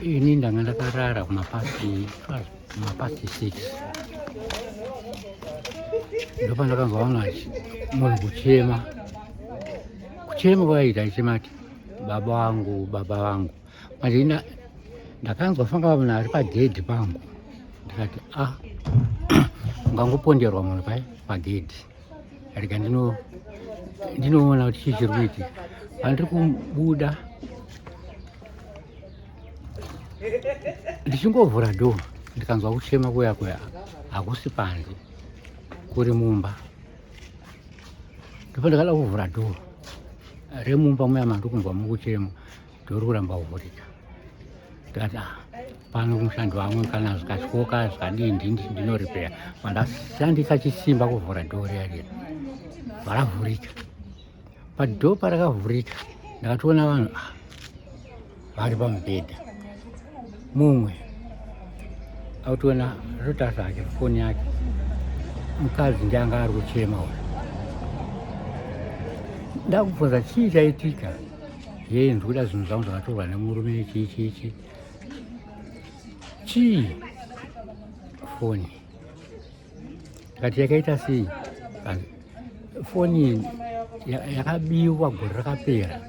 Ini ndanga ndakarara kumapasti kumapasti 6, ndopandakanzwa vanhu munhu kuchema. Kuchema kwaiita aichema ati, "Baba vangu, baba vangu." Manje ina ndakanzwa fanga vanhu ari pagedhi pangu. Ndikati, "A ah, ungangoponderwa munhu pai pagedhi? Rega ndinoona kuti chii chiri kuitika." Pandiri kubuda, ndichingovhura door, ndikanzwa kuchema kuya kuya. Hakusi panze, kuri mumba. Ndipo ndakada kuvhura door remumba muya mandiri kunzwa mukuchema. Door kuramba kuvhurika. Ndikati, "Ah, pano kumushandi wangu, kana zvikatyoka zvikadii, ndinoripeya." Pandashandisa chisimba kuvhura door riya riya, varavhurika. Padoor parakavhurika, ndakatoona vanhu, ah, vari pamubhedha. Mumwe autoona atotarisa hake foni yake. Mukadzi ndianga ari kuchema uyu. Ndakubvunza chii chaitika. "Yei, ndiri kuda zvinhu zvangu zvakatorwa nemurume." Chii chii chii chii? Foni. Ndikati, "Yakaita sei foni?" "Yakabiwa gore rakapera,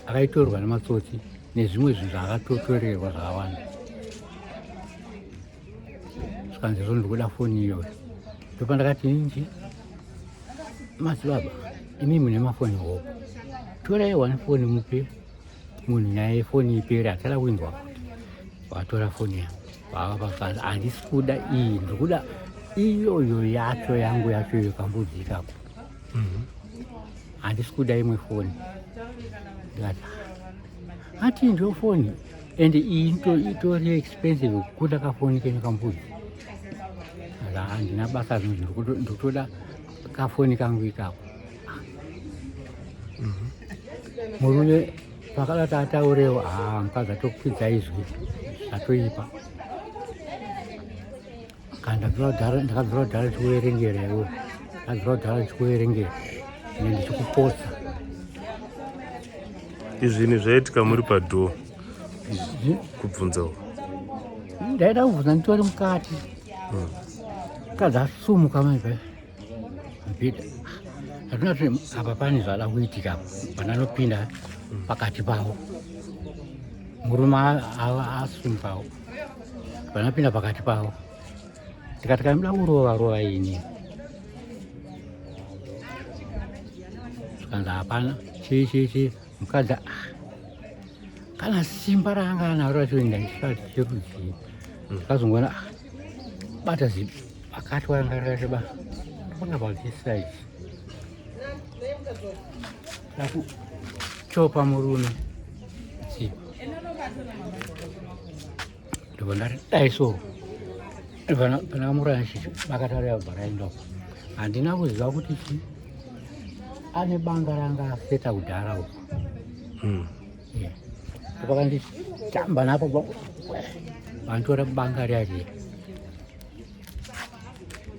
akaitorwa nematsotsi nezvimwe zvinhu zvaakatotorerwa zvakawanda." Zvikanzi, "Zvo ndikuda foni iyoyo." Ndopandakati, "Inji madzibaba, imi mune mafoni hopo, torai one foni mupe munhu, nyaya yefoni ipere, hatisada kuinzwa futi." Vatora foni ya vavapa. "Handisi kuda iyi, ndikuda iyoyo yacho yangu yacho iyo kambudzi ikako. Handisi kuda imwe foni." Ndikati, "Ati ndio foni, ende iyi itori expensive kukunda kafoni kenyu kambudzi." "Handina basa, zvinhu, ndikutoda kafoni kangu ikako." Murume pakadati ataurewo, haa, mukadzi atokwidza izwi, zvatoipa. Kana ndakabvira kudhara ndichikuverengera iwe, ndakabvira kudhara ndichikuverengera ine ndichikupotsa. Izvi zvaitika muri padoor kubvunza uku? Ndaida kubvunza nditori mukati. Mukadzi asumuka manje mubhedha. Hatuna kuti apa pane zvada kuitika. Pananopinda pakati pavo, murume asumukawo, panapinda pakati pavo, ndikati, "Kamuda kurova rova ini." Zvikanzi, "Hapana." Chii chii chii? Mukadzi, ah, kana simba raanga anaro racho ndandisati cherudzii. Ndakazongoona, ah, bata zipi akati wanga rakareba panga pa this size, dakuchopa murume zipi. Ndobva ndati dai so, pandakamuraya bakata riya raindopa. Handina kuziva kuti chi ane banga ranga aseta kudhara uko. Pakanditamba napo, vanditora banga riya riya.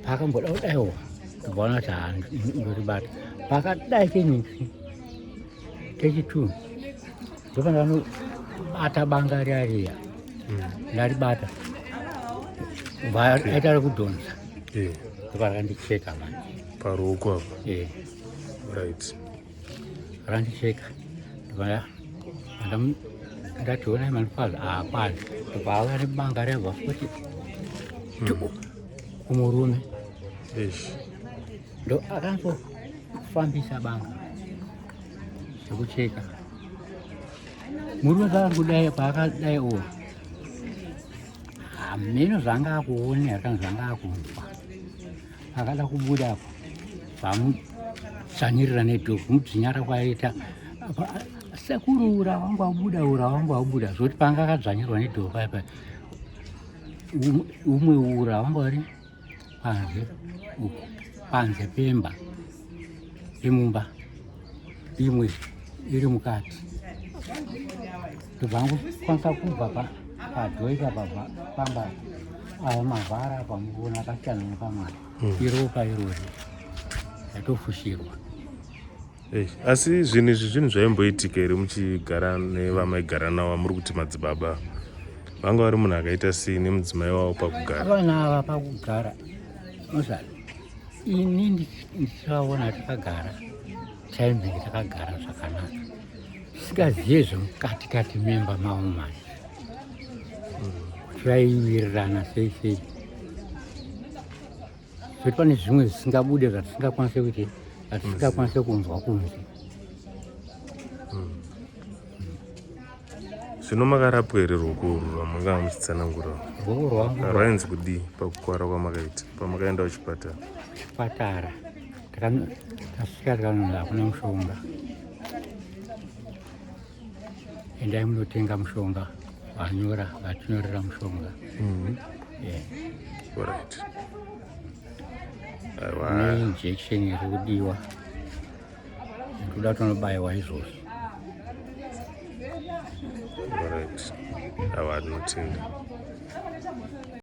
Pakamboda kudaiwo, ndobvaona kuti haa, ndoribata. Pakadai kenyiki kechitu, ndopandanobata banga riya riya. Ndaribata, aita rekudhonza, ndoparakandicheka manje. Paruoko apa? Eh. Randicheka. Ndati, "Onai mandipaza hapana." Ndobva auya nebanga rebva futi kumurume. Ndo akazofambisa banga rekucheka murume. Paari kudai, paakadai o, hameno zvanga akuona kana zvanga akunzwa. Akada kubuda apo, vamudzvanyirira nedoor. Kumudzvinyara kwaita, "Sekuru, ura wangu wabuda, ura wangu wabuda." Zvokuti panga akadzvanyirwa nedoor paya paya, umwe ura wanga uri panze uku, panze pemba, pemumba, imwe iri mukati. Ndobva angokwanisa kubva padoor ipapa pamba. Aya mavhara apa mukuona akasiyana nepamwe. Iropa irori yatofushirwa. Asi zvinhu izvi zvinhu zvaimboitika here muchigara nevamaigara navo muri kuti madzibaba vanga vari munhu akaita sei nemudzimai wavo pakugara? Vana ava pakugara nosati ini ndichivaona takagara taimbenge takagara zvakanaka tisingazive zvemukati kati memba mavo manje kuti vaiwirirana sei sei zvekuti pane zvimwe zvisingabude zvatisingakwanise kuti zvatisingakwanise kunzwa kunze. Zvino makarapwa here ruoko urwu rwamanga muchitsanangura? Ruoko rwangu rwainzi kudii pakukwara kwamakaita pamakaenda kuchipatara? Kuchipatara tasvika tikanonzi hakuna mushonga, endai munotenga mushonga. Vanyora vatinyorera mushonga. Yeah. Alright. Neinjection iri kudiwa ndikuda kutonobayiwa izvozvi. Alright. Aiwa, tinotenda.